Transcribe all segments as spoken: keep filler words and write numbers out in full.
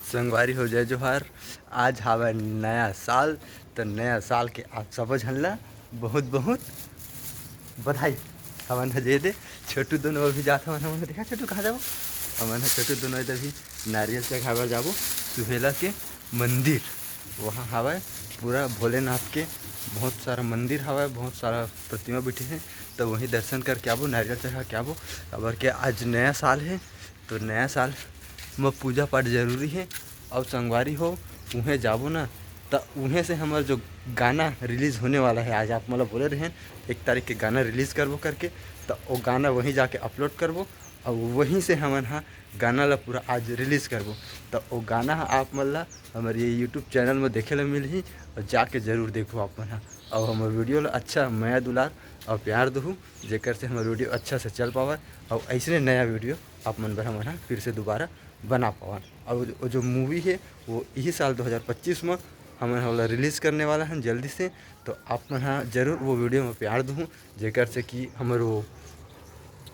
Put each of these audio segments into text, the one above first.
संगवारी हो, जय जोहार। आज हावय नया साल, त नया साल के आप सबो झन ला बहुत बहुत बधाई। हमन ह जे दे छोटू दोनों अभी जात हवन, हमन ह देखा छोटू कहाँ जाबो, हमन ह छोटू दोनों इधर भी नारियल चढ़ाए बर जाबो सुहेला के मंदिर। वहाँ हावय पूरा भोलेनाथ के बहुत सारा मंदिर हावय, बहुत सारा प्रतिमा बैठे हे, त वहीं दर्शन करके आबो, नारियल चढ़ा के आबो, काबर के आज नया साल हे। तो नया साल म पूजा पाठ जरूरी हे। अउ संगवारी हो, उहें जाबो ना, त उहें से हमर जो गाना रिलीज होने वाला हे, आज आप मोला बोले रहेन एक तारीख के गाना रिलीज करबो करके, त वो गाना वहीं जाके अपलोड करबो। अउ वहीं से हमन ह गाना ला पूरा आज रिलीज करबो। त वो गाना ह आप मन ला हमर ये यूट्यूब चैनल म देखे ला मिलही, अउ जाके जरूर देखो आप मन ह। अउ हमर वीडियो ला अच्छा मया दुलार अउ प्यार दहू, जेकर से हमर वीडियो अच्छा से चल पावय, अउ अइसने नया वीडियो आप मन बर हमन ह फिर से दोबारा बना पावन। अउ वो जो मूवी हे, वो इही साल दो हज़ार पच्चीस म हमन ओला रिलीज करने वाला हन जल्दी से। तो आप मन ह जरूर वो वीडियो म प्यार दहू, जेकर से कि हमर वो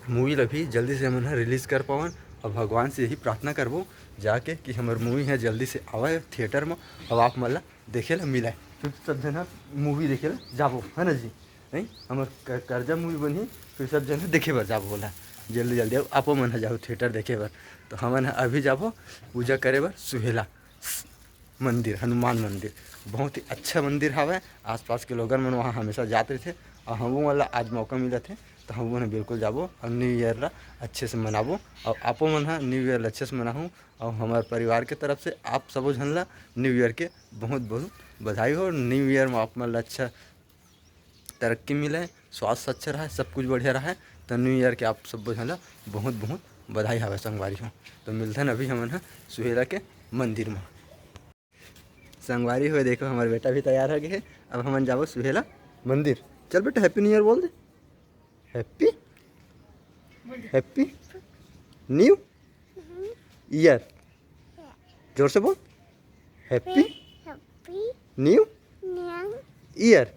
मूवी ला भी जल्दी से हमन ह रिलीज कर पावन। अउ भगवान से यही प्रार्थना करबो जाके कि हमर मूवी ह जल्दी से आवय थिएटर म, अउ आप मन ला देखे ला मिलय। फिर सब झन ह मूवी देखे ला जाबो, है ना जी? नहीं, हमर क-, करजा मूवी बनही, फिर सब झन ह देखे बर जाबो ओला जल्दी जल्दी। अब आपो मन ह जाहू थिएटर देखे बर, तो हमन ह अभी जाबो पूजा करे बर सुहेला मंदिर, हनुमान मंदिर। बहुत ही अच्छा मंदिर हावय। आसपास के लोगन मन वहाँ हमेशा जात रहिथे, अउ हमू मन ला आज मौका मिलत हे, तो हमू मन बिल्कुल जाबो अउ न्यू ईयर ला अच्छे से मनाबो। अउ आपो मन ह न्यू ईयर ला अच्छे से मनाहू। अउ हमर परिवार के तरफ से आप सबो झन ला न्यू ईयर के बहुत बहुत बधाई हो। न्यू ईयर म आप मन ला अच्छा तरक्की मिले, स्वास्थ्य अच्छा रहे, सब कुछ बढ़िया रहे। तो न्यू ईयर के आप सबो झन ला बहुत बहुत बधाई हावय संगवारी हो। तो मिलथन अभी हमन ह सुहेला के मंदिर म। संगवारी हो, देखो हमर बेटा भी तैयार हो गए हे। अब हमन जाबो सुहेला मंदिर। चल बेटा, हैप्पी न्यू ईयर बोल दे। Happy, happy new year. जोर से बोल, हैप्पी न्यू ईयर।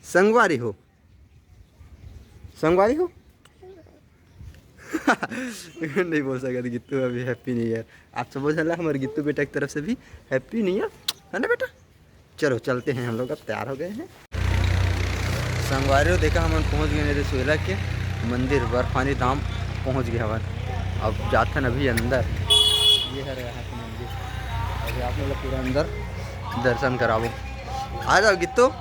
संगवारी हो, संगवारी हो। नहीं बोल सकत गित्तू अभी हैप्पी न्यू ईयर। आप सबो झन ला हमर गित्तू बेटा की तरफ से भी हैप्पी न्यू ईयर, है ना बेटा? चलो चलते हैं हम लोग, अब तैयार हो गए हैं। संगवारी हो, देखा हमन पहुंच गए रे सुहेला के मंदिर, बर्फानी धाम पहुंच गए हवन। अब जाथन अभी अंदर। ये है यहाँ के मंदिर, अभी आप लोग पूरा अंदर दर्शन कराबो। आ जाओ गित्तो।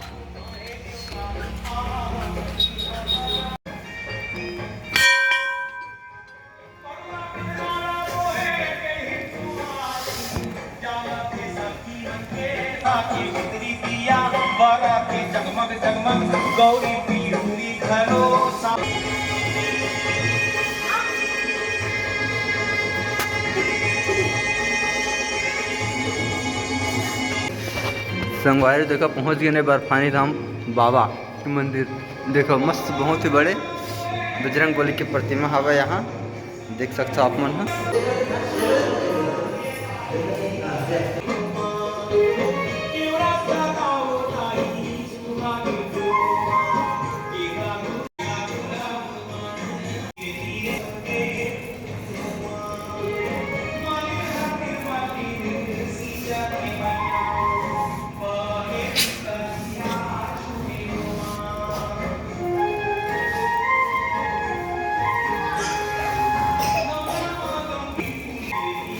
संगवारी देखो, पहुंच गए ने बर्फानी धाम बाबा के मंदिर। देखो मस्त, बहुत ही बड़े बजरंग बली के प्रतिमा हवे यहाँ, देख सकता आप मन ह।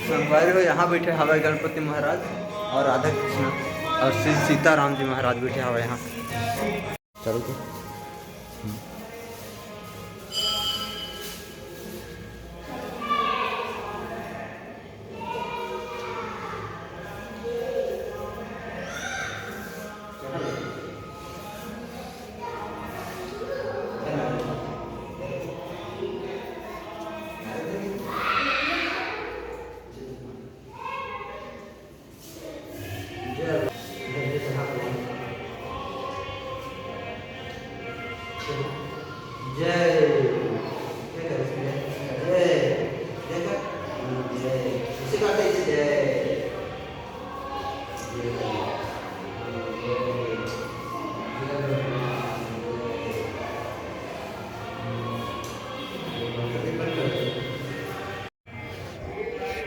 संगवारी हो, यहाँ बैठे हवे गणपति महाराज और राधा कृष्ण और श्री सीताराम जी महाराज बैठे हवे यहाँ। चलो तो। जय। जय। जय।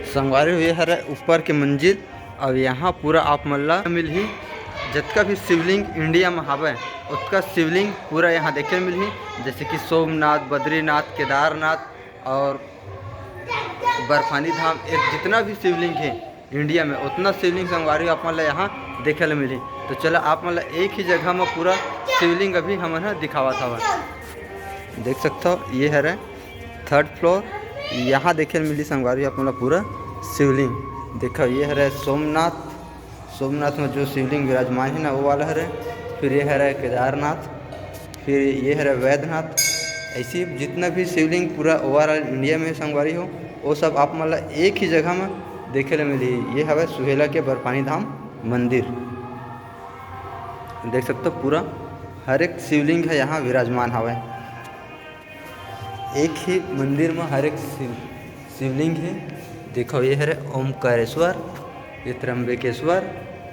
जय। संगवारी हो, ये हरे ऊपर के मंजिल। अब यहाँ पूरा आप मन ला मिलही, जतका भी शिवलिंग इंडिया में हावय, ओतका शिवलिंग पूरा यहाँ देखे मिलही, जैसे कि सोमनाथ, बद्रीनाथ, केदारनाथ और बर्फानी धाम, ये जितना भी शिवलिंग है इंडिया में, उतना शिवलिंग संगवारी हो आप मन ला यहाँ देखे ला मिलही। तो चला आप मन ला एक ही जगह में पूरा शिवलिंग अभी हमन ह दिखावत हवन। देख सकथव, ये हरे थर्ड फ्लोर। यहाँ देखे ला मिलही संगवारी हो आप मन ला पूरा शिवलिंग। देखो, ये हरे सोमनाथ, सोमनाथ में जो शिवलिंग विराजमान है ना, वो वाला हरे। फिर ये हरे केदारनाथ, फिर ये हरे वैद्यनाथ। ऐसी जितना भी शिवलिंग पूरा ओवरऑल इंडिया में संगवारी हो, वो सब आप मन ला एक ही जगह में देखे ला मिलही। ये हवे सुहेला के बर्फानी धाम मंदिर। देख सकथव, पूरा हर एक शिवलिंग है यहाँ विराजमान हवे। एक ही मंदिर में हर एक शिव, शिवलिंग है। देखो, ये हरे ओमकारेश्वर, ये त्र्यंबकेश्वर,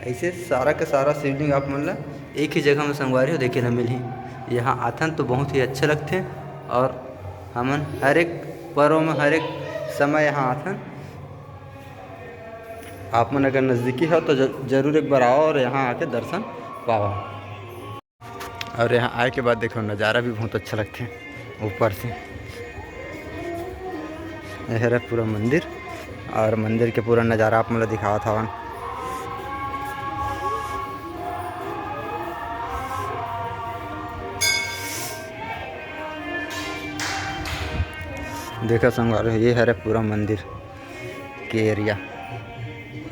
ऐसे सारा के सारा शिवलिंग आप मन ला एक ही जगह में संगवारी हो देखे ला मिलही। यहाँ आथन तो बहुत ही अच्छा लगथे और हमन हर एक पर्व में, हर एक समय यहाँ आथन। आप मन अगर नज़दीकी हो तो ज-, जरूर एक बार आओ और यहाँ आके दर्शन पाओ। और यहाँ आए के बाद देखो, नज़ारा भी बहुत अच्छा लगथे ऊपर से। ये हरे पूरा मंदिर और मंदिर के पूरा नज़ारा आप मन ला दिखावत हवन। देखो संगवारी हो, ये हरे पूरा मंदिर के एरिया,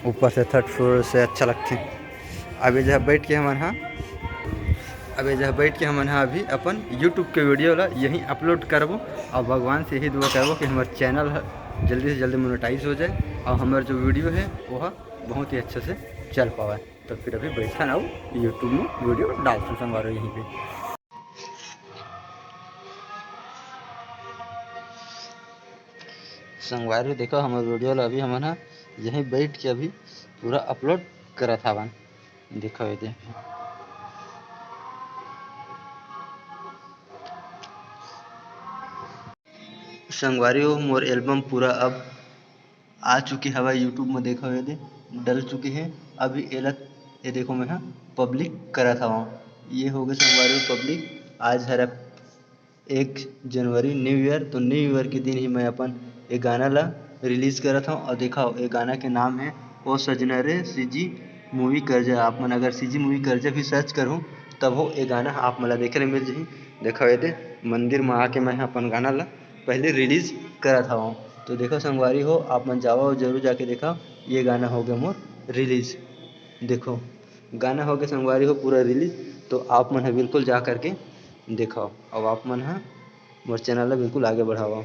ऊपर से थर्ड फ्लोर से अच्छा लगथे। अब ये जगह बैठ के हमन हा, अब ये जगह बैठ के हमन हा अभी अपन YouTube के वीडियो ला यहीं अपलोड करबो और भगवान से यही दुआ करबो कि हमर चैनल ह जल्दी से जल्दी मोनेटाइज हो जाए और हमर जो वीडियो है वो ह बहुत ही अच्छे से चल पावे। तो फिर अभी बैठन अउ YouTube में वीडियो डालथन संगवारी हो यहीं पे। संगवारी हो, देखो हमर वीडियो ला अभी हमन ह यहीं बैठ के अभी पूरा अपलोड करत हावन। देखो ये दे संगवारी हो, मोर एल्बम पूरा अब आ चुके हवय YouTube में। देखो ये दे डल चुके हे। अभी एला ये देखो मैं ह पब्लिक करत हवं। ये हो गए संगवारी हो पब्लिक। आज हर एक जनवरी, न्यू ईयर। तो न्यू ईयर के दिन ही मैं अपन ये गाना ला रिलीज करत हवं। और देखो ये गाना के नाम है ओ सजना रे सीजी मूवी करजा। आप मन अगर सीजी मूवी करजा भी सर्च करहू तब हो ये गाना आप मन ला देखे ले मिल जाही। देखो ये दे मंदिर में आके मैं ह अपन गाना ला पहले रिलीज करत हवं। तो देखो संगवारी हो, आप मन जावा और जरूर जाके देखा, ये गाना हो गया मोर रिलीज। देखो गाना हो गया संगवारी हो पूरा रिलीज। तो आप मन ह बिल्कुल जा करके देखो। अब आप मन ह मोर चैनल ला बिल्कुल आगे बढ़ावा।